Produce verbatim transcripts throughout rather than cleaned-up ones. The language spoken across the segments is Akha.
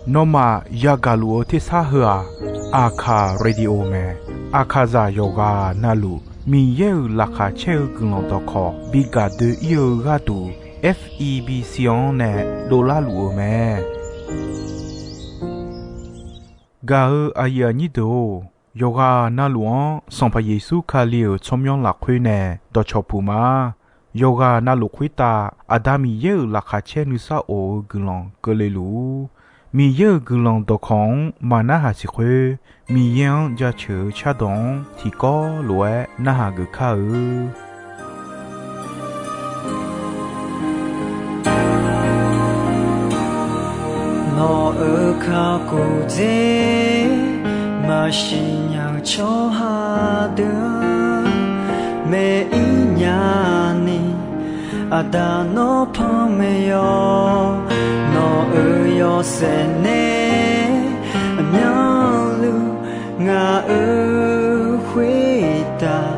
Nawmaf yagaq luf-eu tersar heu-aq, Aqkaq Radio mae. Aqkaqzaq yawqghaq navluf Miqyaer-euq laqkhaq caer-eu guiqlanq dawqkawq bi gaq doe-ir-eu gharduq, F E B C-anr nae dovlar luf-eu mae. Gaq-eu aqyuif aqnyir deuq-or, yawqghaq navluf-anr Sanqpaq Yeqsur Kali-euq tsawrmyanr lafkhoer nae dawqcawq puq ma. Yawqghaq navluf khoertav Aqda Miqyaer-euq laqkhaq caer nuisar of-eu guiqlanq keuvle luf-ur. Miqyaer-euq guiqlanq dawqkawq-anr maqnarhaq siq khoer, Miqyaer-anr jaceuq-eu cardawq-anr tiqkawv lof-aer narhaq geuf kar-eu. Nawq-euq kakhof dzer maqsiq nya-eu tsawrhaq deuq-anr maeq-ir nya ni, Aqda nawr panmaeq yawq. Nawq-euq yawshaef nae aqmyanluf ngaq-euq khoertav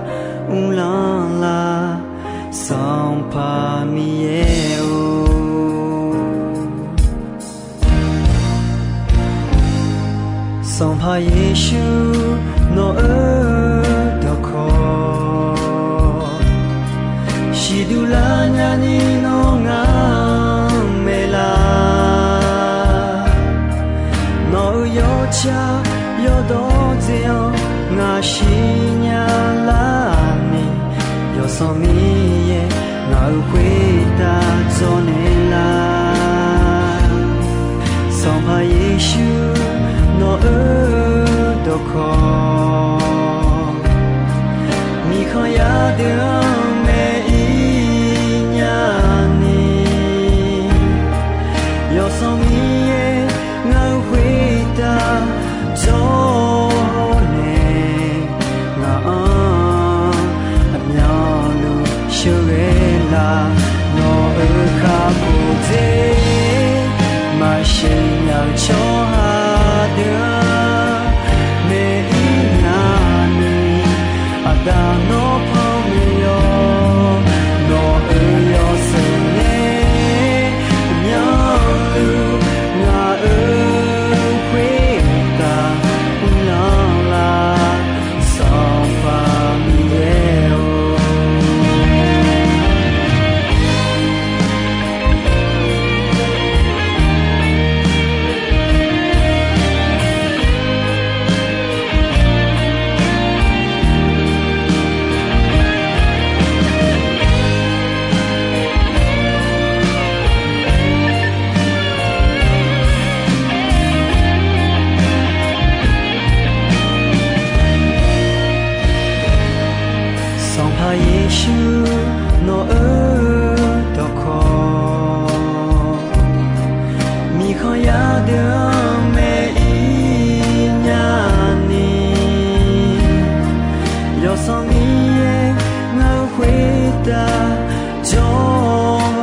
uvlanr lar, Sanqpaq Miqyaer-or. Sanqpaq Yeqsur nawq-euq dawqkawq siqduq lar nyani nawr ngaq-anr maeqlar. Nawq-euq yawtsaq yawdawr dzer-anr ngaq siqnya lar ni, Yawsanr Miqyaer ngaq-euq khoertav dzawrnaeq lar. Sanqpaq Yeqsur nawq-euq dawqkawq, miqkhanq yar deuq-anr maeq-ir nya ni, Yawsanr Miqyaer ngaq-euq khoertav dzawrnaeq, ngaq-anr aqmyanluf sheuqghae lar. Nawq-euq kakhof dzer maqsiq nya-eu tsawrhaq deuq-anr maeq-ir nya ni, Aqda nawr panmaeq yawq. Nawq-euq yawshaef nae aqmyanluf ngaq-euq khoertav uvlanr lar, Sanqpaq Miqyaer-or. Sanqpaq Yeqsur nawq-euq dawqkawq, miqkhanq yar deuq-anr maeq-ir nya ni, Yawsanr Miqyaer ngaq-euq khoertav dzawrnaeq,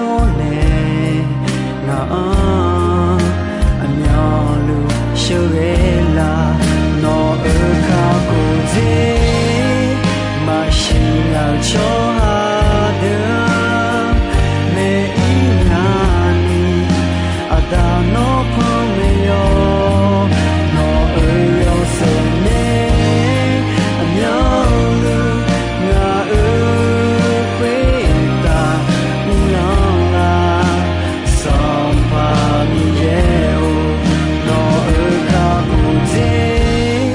ngaq-anr aqmyanluf sheuqghae lar. Nawq-euq kakhof dzer maqsiq nya-eu tsawrhaq deuq-anr maeq-ir nya ni, Aqda nawr panmaeq yawq. Nawq-euq yawshaef nae aqmyanluf ngaq-euq khoertav uvlanr lar, Sanqpaq Miqyaer-or. Nawq-euq kakhof dzer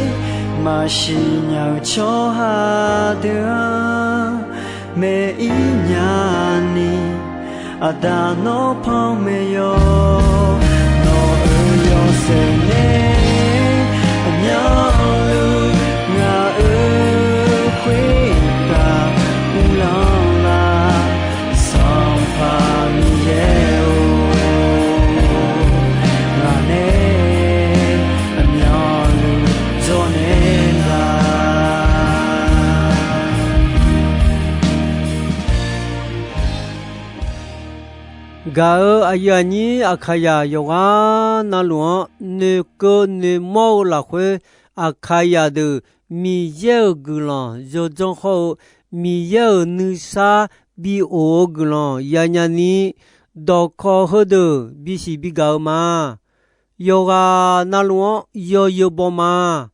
maqsiq nya-eu tsawrhaq deuq-anr maeq-ir nya ni, Aqda nawr panmaeq yawq. Nawq-euq yawshaef nae aqmyanluf ngaq-euq khoertav uvlanr lar, Sanqpaq Miqyaer-or. Ngaq nae aqmyanluf dzawrnaeq lar. Gaq-euq aqyuif aqnyir Aqkaqzaq yawqghaq navluf-anr noeqkeuv noeqmawr-eu lafkhoer, Aqkaqzaq deuq Miqyaer-euq guiqlanq yawdzanr hawr-eu, Miqyaer-euq nuisar bi of-eu guiqlanq yanya ni, dawqkawq heudeuq bisiq bigaq-eu ma. Yawqghaq navluf-anr yawzeu baw ma.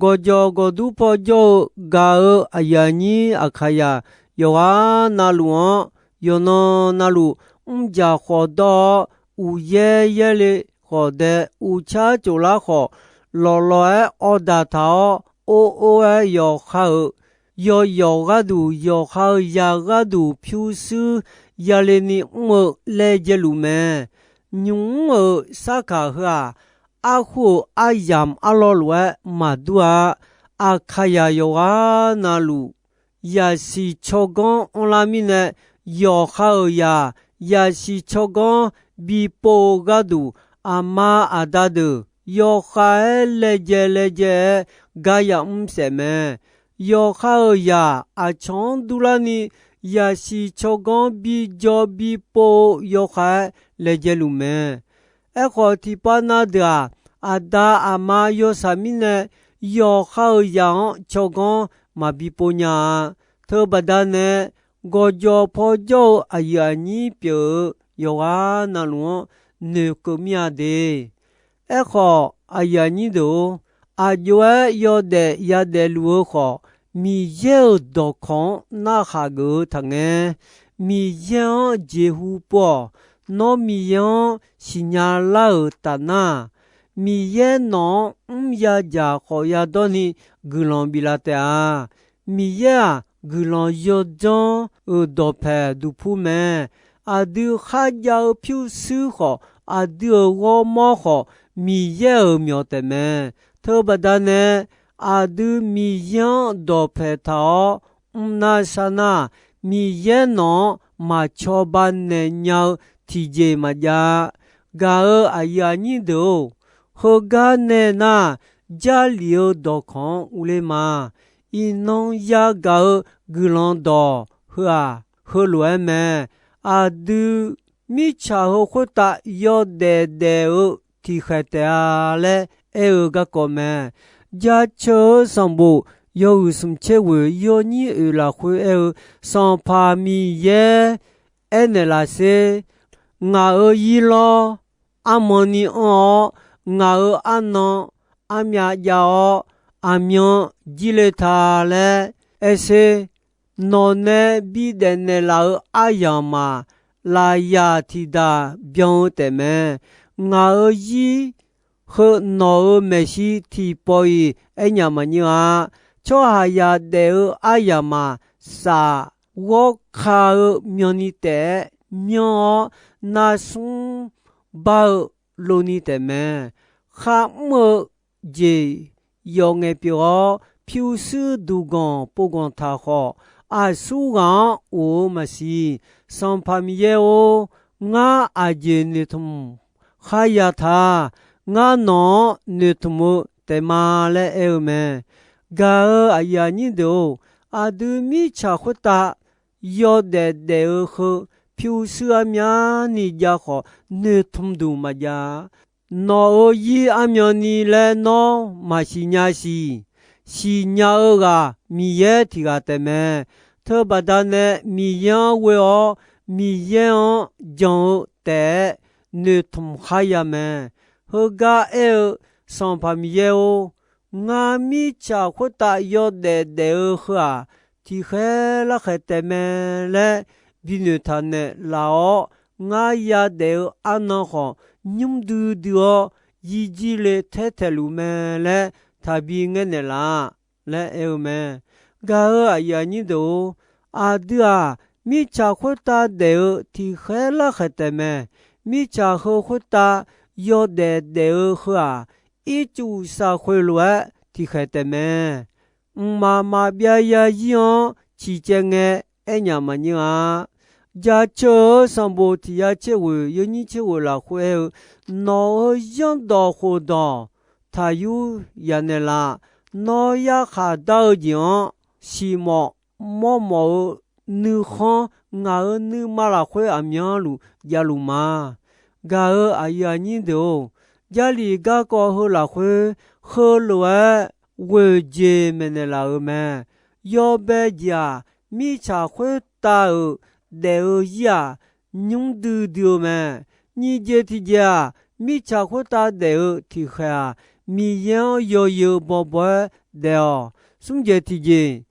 Gawqjawq gawqdur paw jawr-eu gaq-eu aqyuif aqnyir Aqkaqyaq, yawqghaq navluf-anr yawqnan navluf mrjaq khawf dawr-awr, uqyaer yaerle khawf dae, uqcar tsoflar khawf, lawqlawq-aer awrdaq taq-awr, or or-aer yawqha-euq yawqyawq gharduq, yawqha-euq zaq gharduq pyurshuir yale ni mr-eu laejae luf mae. Nymq mr-euq sarkaq heu-aq, arkhu-euq aryamq arlawr lof-aer maqdur-a. Aqkaqyaq yawqghaq navluf, yaqsiq tsawrganr anrlar mirnae, yawqha-euq zaq yaqsiq tsawrganr bipov-eu gharduq, aqma aqda deuq yawkhav-aer laejae laejae-aer gar yamr saef mae. Yawqha-euq zaq aqcawq-anr durlarni, yaqsiq tsawrganr bijawr bipov-eu yawkhav-aer laejae luf mae. Aerkhawf, tiqpav na deuq-aq, aqda aqma yawshaq mirnae, yawqha-euq zaq-anr tsawrganr maqbi pov nya-a. Teubaqda nae, gawqjawq paw jawr-eu aqyuif aqnyir pyeuf-eu yawqghaq navluf-anr noeqkeuv mir-a de. Aerkhawf, aqyuif aqnyir deuq-or, aqjox-aer yawdaef yadaef luf-eu khawf, Miqyaer-euq dawqkawq-anr narhaq geuf-eu taqngae. Miqyaer-anr jeqhu pov-awq. Nawr Miqyaer-anr siqnya lar-euq tafnar, Miqyaer nawq-anr mr yadzaq khawf yadawr ni guiqlanq biflaf taef-a. Miqyaer-aq, guiqlanq yawdzanr-euq dawqpaeq duqpur mae. Aqdui kharjav-eu pyurshuir khawf, aqdui-euq ghawrmawr khawf, Miqyaer-euq myawq taef mae. Teubaqda nae, aqdui Miqyaer-anr dawqpaeq taq-awr mrnar sharnar, Miqyaer nawq-anr maqcawba naeq nya-eu tiqjeq maqjav-a. Gaq-euq aqyuif aqnyir deuq-or, heugar nae nar, Jarlif-eu dawqkawq-anr urler ma. Iqnan yagaq-eu guiqlanq dawq heu-aq, heulof-aer mae. Aqdui mirtsaq heu khoertav yawdaef daef-eu tiqkhaeq taef-a laer aer-eu garkawv mae. Jaceuq-eu sanqbof yawhuiq smq tser ghoeq yawnyir oeq lafkhoer aer-eu, Sanqpaq Miqyaer aernaeq laf sher. Ngaq-euq zir lawr armanni anr-awr, ngaq-euq arnan armyav jav-awr, aqmyan jir le ta laer aer sher. Nawq nae bidaef naeqlaf-euq aryamq-aq, lafyaq tiqdaq byan-eu taef mae. Ngaq-euq zir heu nawq-euq maeqshi tiqpawf-iq aernyaf maqnyir-a. Tsawrhaqzaq daef-eu aryamq-aq, saf ghawrka-eu myanni taef-aer myanr-awr, narsmr bar-eu lovni taef mae. Kharmr-eu jeq yawf ngaeq pyeuf-awr, pyurshuir duqganq povganq taq khawf, aqsurghaq-anr of-eu maqsiq. Sanqpaq Miqyaer-or, ngar aqjeq noeqtmq kharya ta. Ngar nawq-anr noeqtmq-eu taef ma laer aer-eu mae. Gaq-euq aqyuif aqnyir deuq-or, aqdui mirtsaq khoertav yawdaef daef-eu heu pyurshuir armyani jav khawf, noeqtmq duq maqjav-a. Nawq-euq zir armyanni laer nawr maqsiq nya siq. Siqnya-eu ghaq Miqyaer tiq ghaq taef mae. Teubaqda nae Miqyaer-anr ghoe-awr, Miqyaer-anr jan-eu taef-aer noeqtmq kharya mae. Heugar aer-eu, Sanqpaq Miqyaer-or, ngar mirtsaq khoertav yawdaef daef-eu heu-aq, tiqkhaer larkhaeq taef mae laer binoeq taq naeqlaf-awr, ngar yadaef-eu arnan khawf, nymr duidui-awr, yirjir le taer taeqluf mae laer taqbi ngaer naeqlaf laer aer-eu mae. Gaq-euq aqyuif aqnyir deuq-or, aqdui-aq, mirtsaq khoertav daef-eu tiqkhaer larkhaeq taef mae. Mirtsaq heu khoertav yawdaef daef-eu heu-aq, ircuf shaqkhoeq lof-aer tiqkhaeq taef mae. Mqmaq maqbyav yazir-anr ciqcaev ngae aernyaf maqnyir-a. Jaceuq-eu sanqbof tiq ya tser ghoeq yawnyir tser ghoeq lafkhoer aer-eu, nawq-euq zanrdawq khofdawq taqyur yanaeq laf. Nawr yarkhaq dar-eu jeq-anr siqmawf mawrmawf-eu nuikhanr ngaq-euq nuima lafkhoer aqmyanluf javluf ma. Gaq-euq aqyuif aqnyir deuq-or, Jarlif garkawv heu lafkhoer heulof-aer ghoeq jeq maeqnaeq laf-euq mae. Yawbae jeq-aq, mirtsaq khoertav-euq daef-eu zir-aq, nymr duidui-eu mae. Nyiq jeq tiqjeq-aq, mirtsaq khoertav daef-eu tiqkhaeq-aq, Miqyaer-anr yawzeu bawbaw-aer daef-awq. Smr jeq tiqjeq,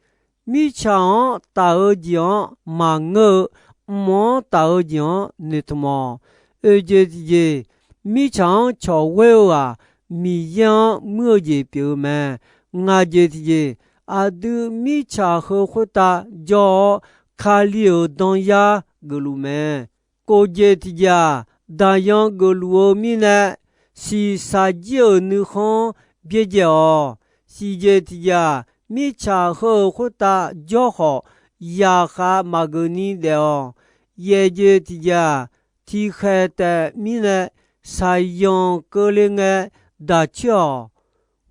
mirtsaq-anr taf-eu jeq-anr maqngeur-eu, mq-anr taf-eu jeq-anr noeqtmq-awq. Oeq jeq tiqjeq, mirtsaq-anr cawqghoer-eu-aq, Miqyaer-anr muir-eu jeq pyeuf-eu mae. Ngaq jeq tiqjeq, aqdui mirtsaq heu khoertav jawr-awr, Kali-euq danyar geufluf mae. Kof jeq tiqjeq-aq, daqyan geufluf-eu mirnae, shiqshaq jir-euq nuikhanr byaerdzae-awq. Siq jeq tiqjeq-aq, mirtsaq heu-euq khoertav jawr khawf, yaqkhav maqgeuf ni daef-awq. Yaeq jeq tiqjeq-aq, tiqkhaeq taef mirnae, shaqyanq keuvle ngae daq coer-awq.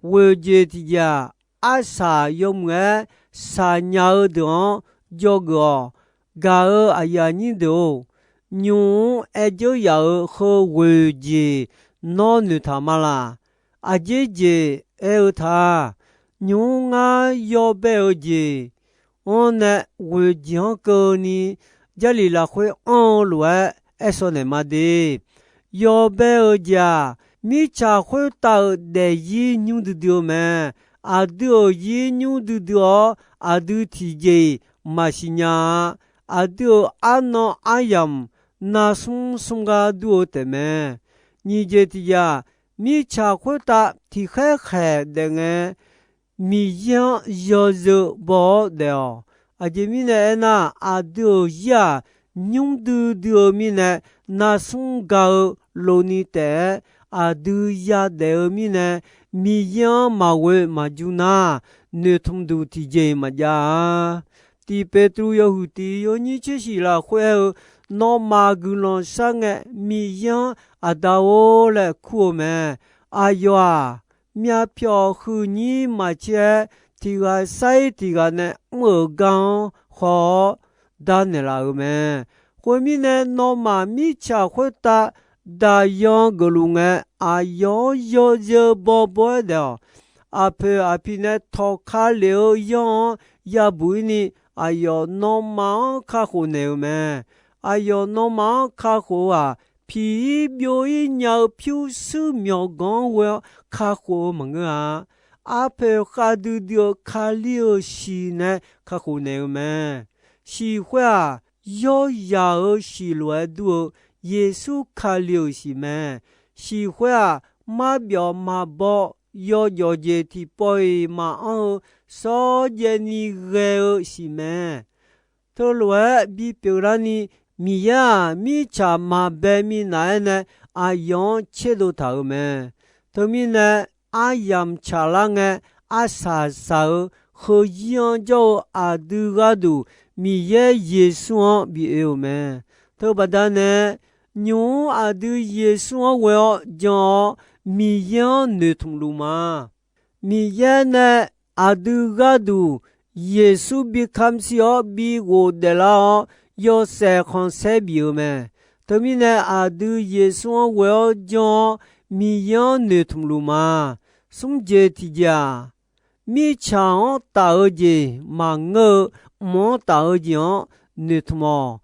Ghoeq jeq tiqjeq-aq, arsaq yawmuiq-aer shaqnya-eu deuq-anr dzawgeuf-awq. Gaq-euq aqyuif aqnyir deuq-or, nymq-mr aer dzeur yaf-euq heu ghoeq jeq nawr noeqtaq ma laq? Aqjeq jeq aer-eu ta. Nymq-mr ngar yawbae-eu jeq-anr nae ghoeq jeq-anr keuvni, Jarlif lafkhoer anr-eu lof-aer aer shaw naeq ma de. Yawbae-eu jeq-aq, mirtsaq khoertav-euq daefzir nymr duidui-eu mae. Aqdui-euq zir nymr duidui-awr, aqdui tiqjeq-iq maqsiq nya-a. Aqdui-euq arnan aryamq narsmr smr gar dur-eu taefmae. Nyiq jeq tiqjeq-aq, mirtsaq khoertav tiqkhaer khaeq daef ngae, Miqyaer-anr yawzeu baw-awr daef-awq. Aqjeq mirnae aernar, aqdui-euq zir-aq, nymr duidui-eu mirnae, narsmr ga-eu loni taef-aer, aqdui yadaef-eu mirnae, Miqyaer-anr maqghoe maqjur nar, noeqtmq duq tiqjeq-iq maqjav-a. Tiq Peqtruv yawhuiq tiq yawnyir tser shiq lafkhoer aer-eu, nawmaf guiqlanq shar ngae, Miqyaer-anr Aqda-or laer kur-eu mae. Aqyawf-aq, myavpyawq huiqnyir maqtser-aer, tiq ghaq sar-ir tiq ghaq nae mr-euq gar-anr haw-awr, darnaeq laf-euq mae. Khoermirnae, nawmaf mirtsaq khoertav daqyan geufluf ngae, aqyawf-anr yawzeu bawbaw-aer daef-awq. Aqpoeq aqpiq nae tawqka lef-eu yanr-anr yabuq-ir ni, aqyawf nawmaf-anr kakhof naeq-euq mae. Aqyawf nawmaf-anr kakhof-eu-aq, piq-ir byov-ir nya-eu pyurshuir myawqganq-anr ghoe-awr kakhof-eu maqngeur-a. Arpoeq khavdui dui-eu Kali-euq siq nae kakhof naeq-eu mae. Siq khoer-aq, yawryaq-euq siq lof-aer dur-eu Yeqsur Kali-euq siq mae. Siq khoer-aq, marbyawf maqbaw, yawjawf jeq tiqpawf-iq maqanr-eu, shawrjaev ni ghae-eu siq mae. Teulof-aer bipyeuf larni, Miqyaer-aq, mirtsaq maqbae minav-aer nae aqyawf-anr tserdov taq-euq mae. Teumirnae, aryamq tsaqlar ngae, arsaq saq-eu heuzir-anr jawr-eu aqdui gharduq Miqyaer Yeqsur-anr bi oe-euq mae. Teubaqda nae, nymq-mr aqdui Yeqsur-anr ghoe-awr jan-awr, Miqyaer-anr noeqtmq luf ma. Miqyaer nae aqdui gharduq Yeqsur bi kamq siq-awr bi ghofdaef lar-awr, yawshaef khanqsaer bif-eu mae. Teumirnae, aqdui Yeqsur-anr ghoe-awr jan-awr, Miqyaer-anr noeqtmq luf ma. Smr jeq tiqjeq-aq, mirtsaq-anr taf-eu jeq maqngeur-eu, mq-anr taf-eu jeq-anr noeqtmq-awq.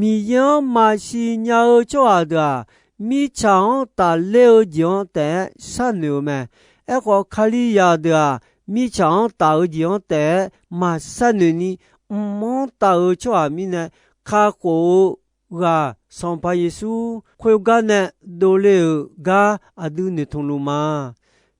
Miqyaer-anr maqsiq nya-eu tsawrhaq deuq-aq, mirtsaq-anr tafler-eu jeq-anr taef-aer sharnoeq-eu mae. Aerkhawf, Kalizaq deuq-aq, mirtsaq-anr taf-eu jeq-anr taef-aer maqsharnoeq ni, mq-anr taf-eu tsawrhaq mirnae kakhof-eu ghaq Sanqpaq Yeqsur khoergar nae dovle-euq gar aqdui noeqtmq luf ma.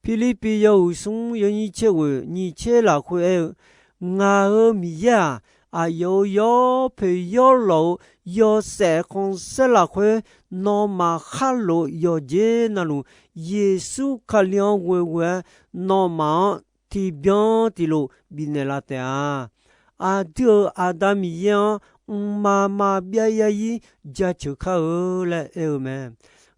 Pirlirpiv yawhuiq smr yawnyir tser ghoeq nyiq tser lafkhoer aer-eu, Ngaq-euq Miqyaer-aq, aqyawf-euq yawpoeq yawlawq-euq yawshaef khanqsaer lafkhoer, nawmaf khar lof-eu yawqjeq navluf, Yeqsur Kali-anr ghoeghoe-aer, nawmaf-anr tiqbyan tiqlof bifnaeq laf taef-a. Aqdui-euq Aqda Miqyaer-anr mqmaq maqbyav yarzir jaceuq kar-eu laer aer-eu mae.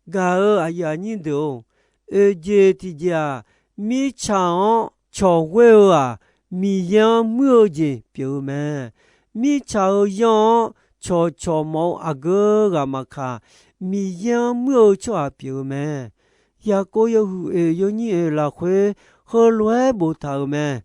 Gaq-euq aqyuif aqnyir deuq-or, oeqjeq tiqjeq-aq, mirtsaq-anr cawq ghoer-eu-aq, Miqyaer-anr muir-eu jeq pyeuf-eu mae. Mirtsaq-euq yanr-anr cawqcawq mawf-eu aqgeu ghaq maqkaq, Miqyaer-anr muir-eu tsawrhaq pyeuf-eu mae. Yaqkov yawhuiq oeq yawnyir oeq lafkhoer heulof-aer boftaq-euq mae.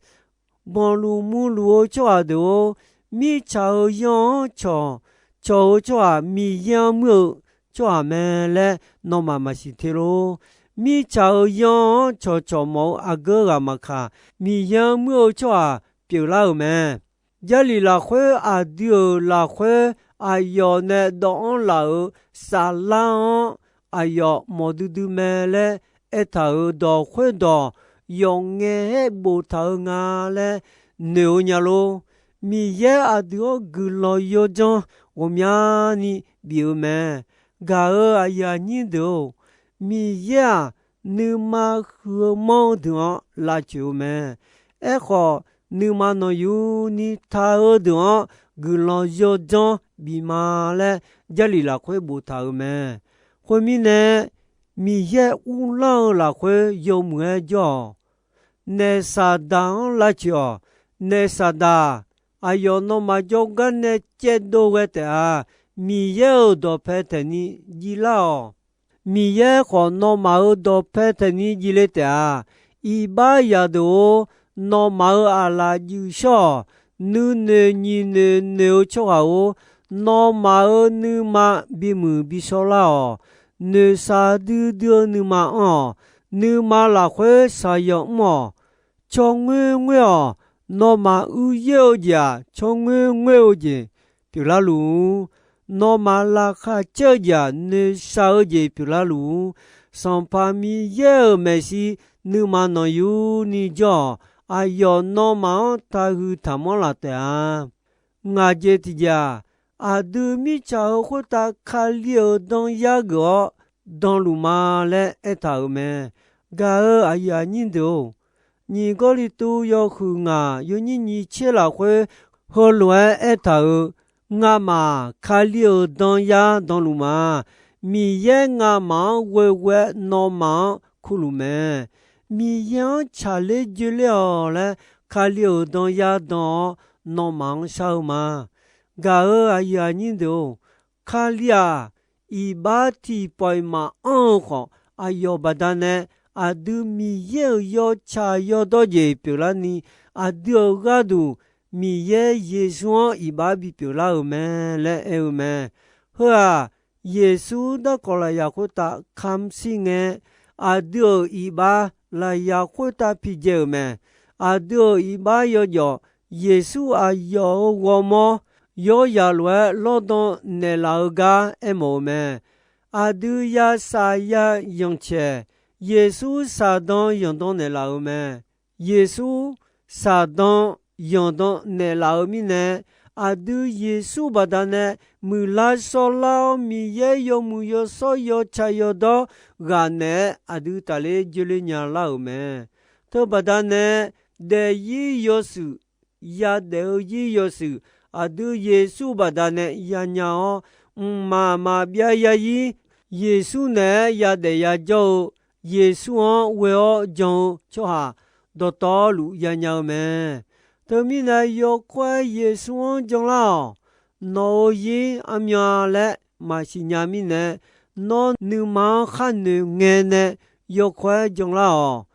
Banqluf murluf-eu tsawrhaq deuq-or, mirtsaq-euq yanr-anr cawq, cawq-eu tsawrhaq Miqyaer-anr muir-eu tsawrhaq mae laer nawmaf maqsiq te lor. Mirtsaq-euq yanr-anr cawqcawq mawf-eu aqgeu ghaq maqkaq, Miqyaer-anr muir-eu tsawrhaq pyeuflar-euq mae. Jarlif lafkhoer aqdui-euq lafkhoer aqyawf nae dawv-anr laf-euq saflar-anr aqyawf mawq duidui mae laer aertaq-euq dawq khoerdawq yawf ngae-aer boftaq-eu nga laer noeq-eu nya lor. Miqyaer aqdui-anr guiqlanq yawdzanr ghawqmyani bif-eu mae. Gaq-euq aqyuif aqnyir deuq-or, Miqyaer-aq, nuima huiq-eu manr-eu deuq-anr lavcoeq-eu mae. Aerkhawf, nuima nanqyuni taq-eu deuq-anr guiqlanq yawdzanr bif ma laer Jarlif lafkhoer boftaq-euq mae. Khoermirnae, Miqyaer uvlanr-eu lafkhoer yawmuiq-aer jawr-awq. Naef Saqdaq-anr lavcoeq-awq. Naef Saqdaq, aqyawf nawmaf jawrgar nae caevdov ghae taef-a. Miqyaer-euq dawqpae taeqni jivlar-awq. Miqyaer khawf nawmaf-euq dawqpae taeqni jivle taef-a. Iqbax zaqdeuq-or, nawmaf-euq aqlaf juif shawr-awq. Nuinoeq nyiqnoeq noeq-eu tsawrhaq-or, nawmaf-euq nuima bimuiq bishawrlar-awq. Noeqshaq duidui-eu nuima anr-awq. Nuima lafkhoer shaqyanq mr-awq. Tsawrngoer ngoer-awq. Nawmaf uiyoer-eu jeq-aq, tsawrngoer ngoer-eu jeq pyeuflar luf-ur. Nawmaf laqkhaq caer-eu jeq-aq, noeqshaq-eu jeq pyeuflar luf-ur. Sanqpaq Miqyaer-euq maeqshi nuima nanqyuni jawr-awq. Aqyawf nawmaf-anr taqhuiq taqmanr laf taef-a. Ngaq jeq tiqjeq-aq, aqdui mirtsaq-euq khoertav Kali-euq danyar geuf-awr danluf ma laer aertaq-euq mae. Gaq-euq aqyuif aqnyir deuq-or, nyiq Gawrliqtu yawhuiq ngaq yawnyir nyiq tser lafkhoer heulof-aer aertaq-euq, Ngamaf Kali-euq danyar danluf ma. Miqyaer ngamaf-anr ghoeghoe-aer nawmaf-anr kurluf mae. Miqyaer-anr tsaqler joeler-awq laer Kali-euq danyar dan-awr nawmaf-anr shar-eu ma. Gaq-euq aqyuif aqnyir deuq-or, Kali-aq, iqbax tiqpawf-iq maqanr-eu khawf, aqyawf baqdanae aqdui Miqyaer-euq yawtsaq yawdawr jeq pyeuflarni, aqdui-euq gharduq Miqyaer Yeqsur-anr iqbax bipyeuf lar-euq mae laer aer-eu mae. Heu-aq, Yeqsur darkawq lafyaq khoertav kamq shir ngae, aqdui-euq iqbax lafyaq khoertav piqdzae-euq mae. Aqdui-euq iqbax yawjawf Yeqsur aqyawf-euq ghawrmawr yawryaq lof-aer lawrdan naeqlaf-eu gar aermawf-eu mae. Aqdui ya saf ya yanqcaeq, Yeqsur saqdan yanqdan naeqlaf-euq mae. Yeqsur saqdan yanqdan naeqlaf-eu mirnae, aqdui Yeqsur baqdanae muiqlar shawrlar-awr, Miqyaer yawmuiq yawshawr yawtsaq yawdawr ghaq naeq-aer aqdui tafler joeler nya lar-euq mae. Teubaqda nae daefzir yawshuif, yadaef-eu zir yawshuif, aqdui Yeqsur baqdanae yanya-awr, mqmaq maqbyav zarzir Yeqsur naeq-aer yadaef yajawr-eu, Yeqsur-anr ghoe-awr jan-eu tsawrhaq dawqtawvluf yanya-eu mae. Teumirnae yawkawr-aer Yeqsur-anr janlar-awq. Nawq-euq zir armyan laer maqsiq nya mirnae, nawr nuima-anr khar noeq ngae nae yawkawr-aer janlar-awq.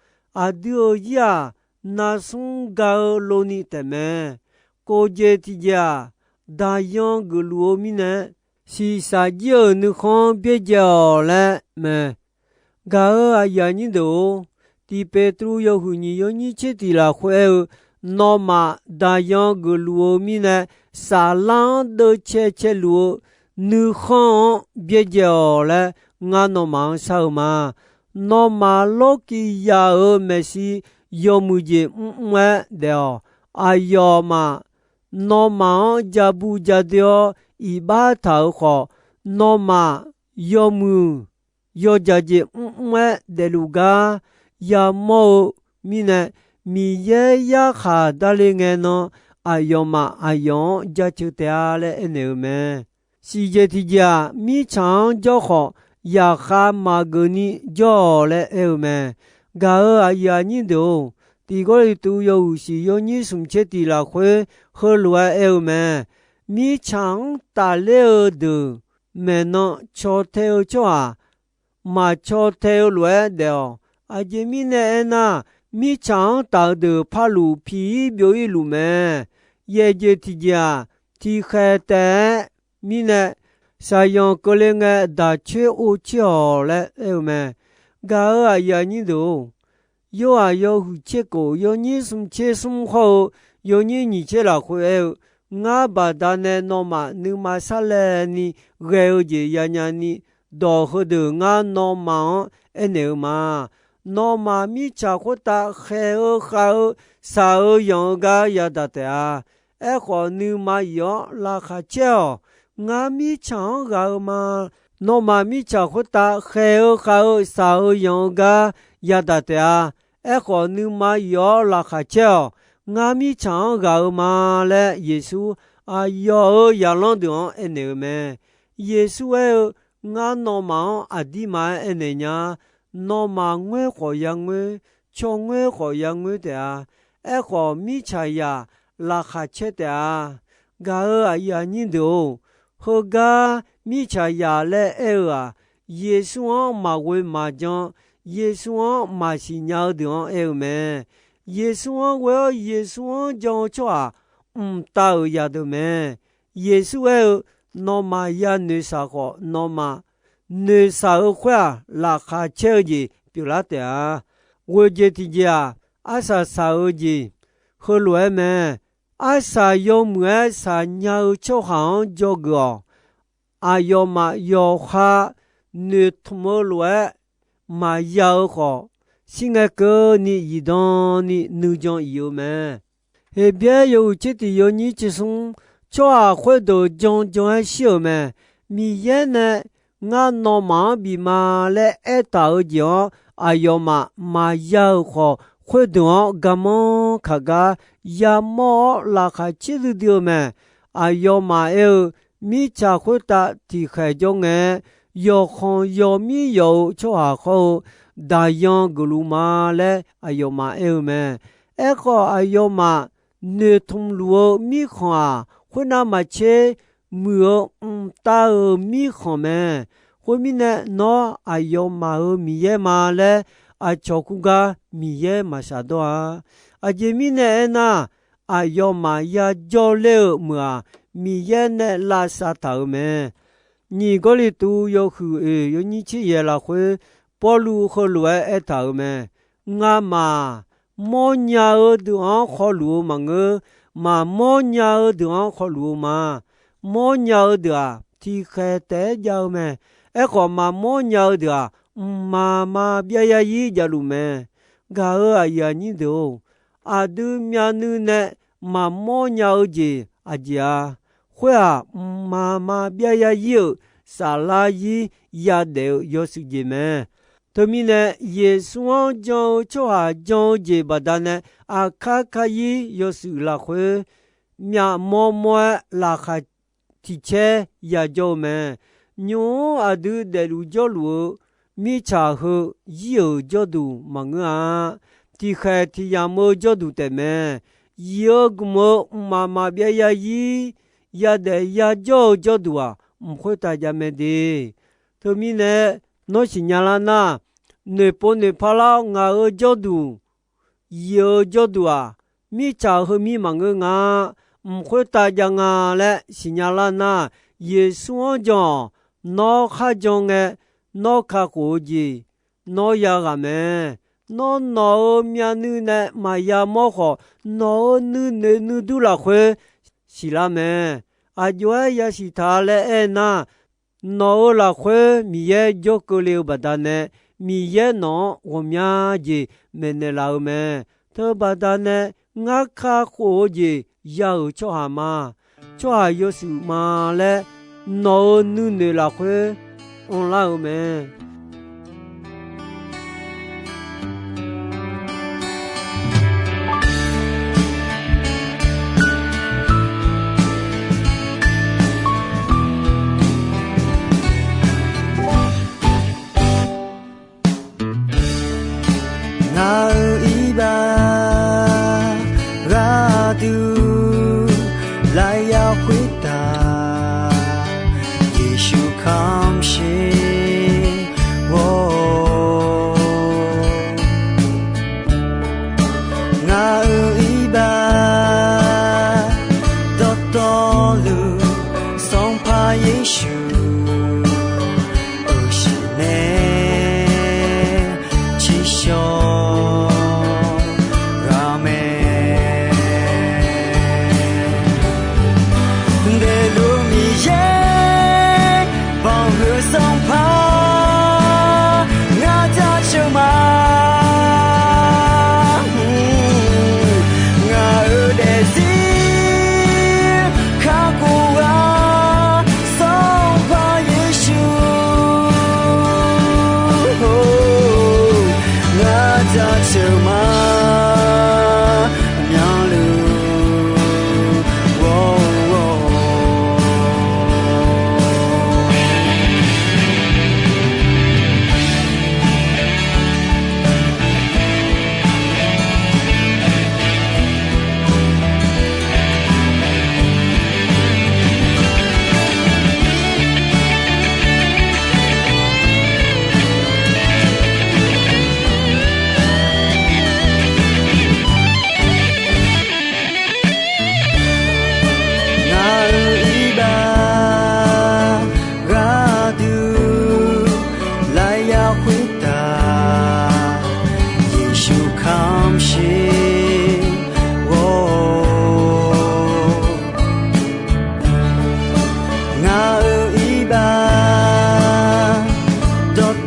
Aqdui-euq zir-aq, narsmr ga-eu loni taefmae. Kof jeq tiqjeq-aq, daqyan geufluf-eu mirnae, shiqshaq jir-euq nuikhanr byaerdzae-awq laer mae. Gaq-euq aqyuif aqnyir deuq-or, Tiq Peqtruv yawhuiq nyiq yawnyir tser tiq lafkhoer aer-eu, nawmaf daqyan geufluf-eu mirnae, saflar-anr deuvcae caeluf-eu nuikhanr-anr byaerdzae-awq laer, ngar nawmaf-anr shar-eu ma. Nawmaf lawrkiq yaf-euq maeqshi yawmuiq jeq mrmr-aer daef-awq. Aqyawfmaf nawmaf-anr ja bu ja doe-awr iqbax taq-euq khawf, nawmaf yawmuiq yawdzaq jeq mrmr-aer daefluf gar yamawr-eu mirnae, Miqyaer yarkhaq darle ngae nan, aqyawfmaf aqyawf-anr jaceuq taef-a laer aernaeq-eu mae. Siqjeq tiqjeq-aq, mirtsaq-anr jawr khawf, yaqkhav maqgeuf ni jawr-awq laer aer-eu mae. Gaq-euq aqyuif aqnyir deuq-or, Tiq Gawrliqtu yawhuiq shiq yawnyir smq tser tiq lafkhoer heulof-aer aer-eu mae. Mirtsaq-anr tafler-eu deuq maeqnan caw tae-eu tsawrhaq, maq caw tae-eu lof-aer daef-awq. Aqjeq mirnae aernar, mirtsaq-anr taf-eu deuq parluf piq-ir byov-ir luf mae. Yaeq jeq tiqjeq-aq, tiqkhaeq taef-aer mirnae, shaqyanq keuvle ngae daq coer ov coer-awq laer aer-eu mae. Gaq-euq aqyuif aqnyir deuq-or, Yorhaq yawhuiq tser kof yawnyir smr tser smr hawr-eu yawnyir nyiq tser lafkhoer aer-eu, Ngar baqdanae nawmaf nuima sarlaevni ghae-eu jeq yanya ni, dawq heudeuq ngar nawmaf-anr aernaeq-eu ma. Nawmaf mirtsaq khoertav khaeq-eu khav-eu shaq-eu yanq-eu gar yadaq taef-a. Aerkhawf, nuima iq-awr laqkhaq caer-awq. Ngar mirtsaq-anr ghaq-eu ma. Nawmaf mirtsaq khoertav khaeq-eu khav-eu shaq-eu yanq-eu gar yadaq taef-a. Aerkhawf, nuima iq-awr laqkhaq caer-awq. Ngar mirtsaq-anr ghaq-eu ma laer Yeqsur aqyawf-euq zaqlanr deuq-anr aernaeq-eu mae. Yeqsur aer-eu, Ngar nawmaf-anr aqdirma-aer aernaeq nya. Nawmaf ngoer khawf yangoer, caw ngoer khawf yangoer taef-a. Aerkhawf, mirtsaqzaq laqkhaq caer taef-a. Gaq-euq aqyuif aqnyir deuq-or, heugar mirtsaqzaq laer aer-eu-aq, Yeqsur-anr maqghoe maqjan, Yeqsur-anr maqsiq nya-eu deuq-anr aer-eu mae. Yeqsur-anr ghoe-awr Yeqsur-anr jan-eu tsawrhaq mqtav-euq zaqdeuq mae. Yeqsur aer-eu, Nawmaf yanoeqshaq khawf, nawmaf noeqshaq-eu khoer-aq, laqkhaq caer-eu jeq pyeuflar taef-a. Ghoejeq tiqjeq-aq, arsaq saq-eu jeq heulof-aer mae. Arsaq yawmuiq-aer shaqnya-eu tsawrhaq-anr dzawgeuf-awq. Aqyawfmaf yawqha noeqtmq-eu lof-aer maqya-eu khawf, shir ngae keuvni zifdan ni nuijan if-eu mae. Heqbyaer yawhuiq tser tiq yawnyir tser smr, tsawrhaq khoerdeuq janjan-aer shir-euq mae. Miqyaer nae ngar nawmaf-anr bif ma laer aertaq-euq jeq-anr aqyawfmaf maqya-euq khawf, khoerdeuq-anr garmanr kaq gar yamawr-awr laqkhaq caer duidui-eu mae. Aqyawfmaf aer-eu, Mirtsaq khoertav tiqkhaeq jawr ngae, yawqkhanq yawmir yawf-eu tsawrhaq hawr-eu daqyan geufluf ma laer aqyawfmaf aer-eu mae. Aerkhawf, aqyawfmaf noeqtmq luf-eu mirkhanq-aq, khoernav maqtser muiq-eu mqtav-euq mirkhanq mae. Khoermirnae, nawr aqyawfmaf-euq Miqyaer ma laer aqcawq kur gar Miqyaer maqshafdawr-a. Aqjeq mirnae aernar, aqyawfmaf yajawr ler-eu meuq-aq, Miqyaer nae lavsav taq-euq mae. Nyiq Gawrliqtu yawhuiq oeq yawnyir tser yaeq lafkhoer, Pawrluv heulof-aer aertaq-euq mae. Ngamaf mawrnya-eu deuq-anr khawluf-eu maqngeur. Maqmawr nya-eu deuq-anr khawluf-eu ma. Mawrnya-eu deuq-aq, tiqkhaeq taef-aer jav-eu mae. Aerkhawf, maqmawr nya-eu deuq-aq, mqmaq maqbyav yarzir javluf mae. Gaq-euq aqyuif aqnyir deuq-or, aqdui myavnuiv nae maqmawr nya-eu jeq aqjeq-a. Khoer-aq, mqmaq maqbyav yarzir-euq saflar zir yadaef-eu yawshuif jeq mae. Teumirnae, Yeqsur-anr jan-eu tsawrhaq jan-eu jeq baqdanae, aqkar karzir yawshuif lafkhoer myavmawr mawr-aer laqkhaq tiq caer yajawr-eu mae. Nymq-mr aqdui daefluf jawrluf-eu mirtsaq heu zir-euq jawrduq maqngeur-a. Tiqkhaeq tiq yamq-eu jawrduq taefmae. Zif-eu gmq-eu mqmaq maqbyav yarzir yadaef yajawr-eu jawrduq-aq, mq khoertav javmae de. Teumirnae, nawr siqnya lar nar, noeqpov noeqpar lar-awr ngaq-euq jawrduq, zif-eu jawrduq-aq, mirtsaq heumir maqngeur nga, mq khoertav jav nga laer siqnya lar nar, Yeqsur-anr jan-awq. Nawr kharjan ngae, nawr kakhof-eu jeq nawr yaghaq mae. Nawr nawq-euq myavnuiv nae maqya mawr khawf, nawq-euq nuinoeq nuidur lafkhoer siqlar mae. Aqjox-aer yasiq taq laer aernar, nawq-euq lafkhoer Miqyaer jawr keuvle-eu baqdanae, Miqyaer nawq-anr ghawqmya jeq maeqnaeq laf-eu mae. Teubaqdanae, ngar kakhof-eu jeq ya-euq tsawrhaq ma, tsawrhaq yawshuif ma laer, nawq-euq nuinoeq lafkhoer anrlar-eu mae. Ngaq-euq iqbax gharduq lafyaq khoertav, Yeqsur kamq sher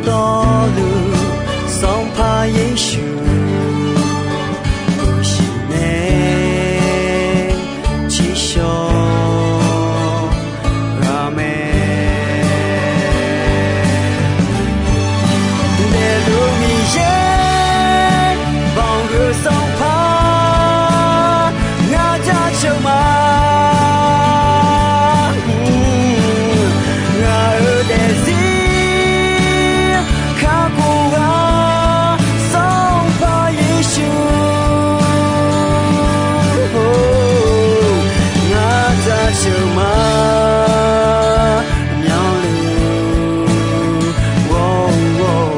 Dawrluf Sanqpaq Yeqsur, uqshiq nae tsiqshawr-a mae. Daefluf Miqyaer, banqhuiq Sanqpaq, ngar jaceuq ma. Ngaq-euq daefzir kakhof-a Sanqpaq Yeqsur, ngar jaceuq ma. Myanluf ghawr-or,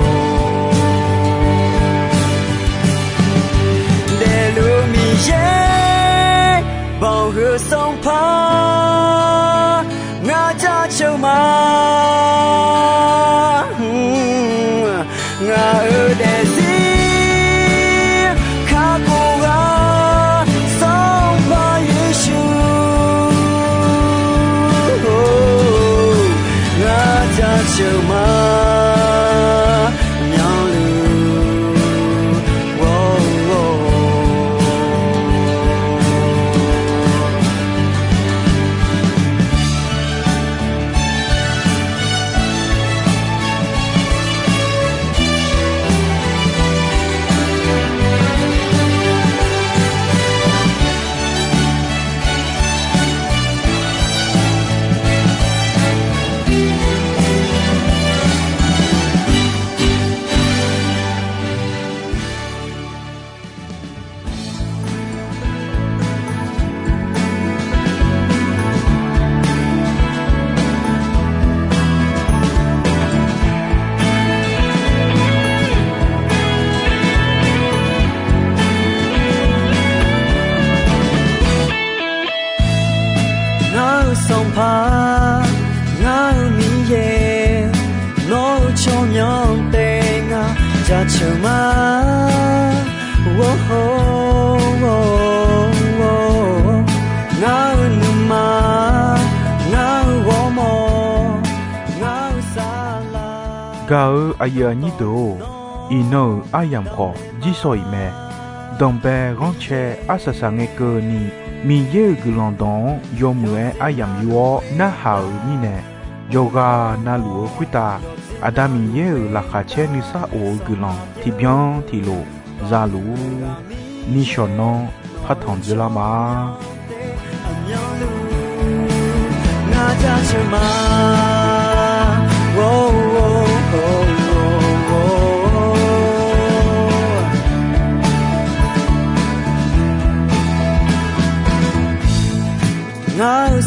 daefluf Miqyaer, banqhuiq Sanqpaq, ngar jaceuq ma. Ngaq-euq daefzir kakhof-a Sanqpaq Yeqsur, ngar jaceuq ma. Myanluf ghawr-or, Ngar-eu Sanqpaq, ngar-eu Miqyaer, nawr-eu tsawrmyanr taef ngar jaceuq ma. Ngar-eu nuima, ngar-eu ghawrmawr, ngar-eu saflar. Gaq-eu aqyuif aqnyir deuq-or, iqnan-euq aryamq khawf jirsawq iq mae. Danqbae ghanrcae arsaq saq ngae keuvni, Miqyaer-euq guiqlanq dawq-anr yawmuiq-aer aryamq yur-awr narhaq-euq mirnae, yawqghaq navluf-eu khoertav Aqda Miqyaer-euq laqkhaq caer nuisar of-eu guiqlanq tiqbyan tiqlof za luf-ur. Nishawq nanr partanq dzeurlar ma. Ngar-eu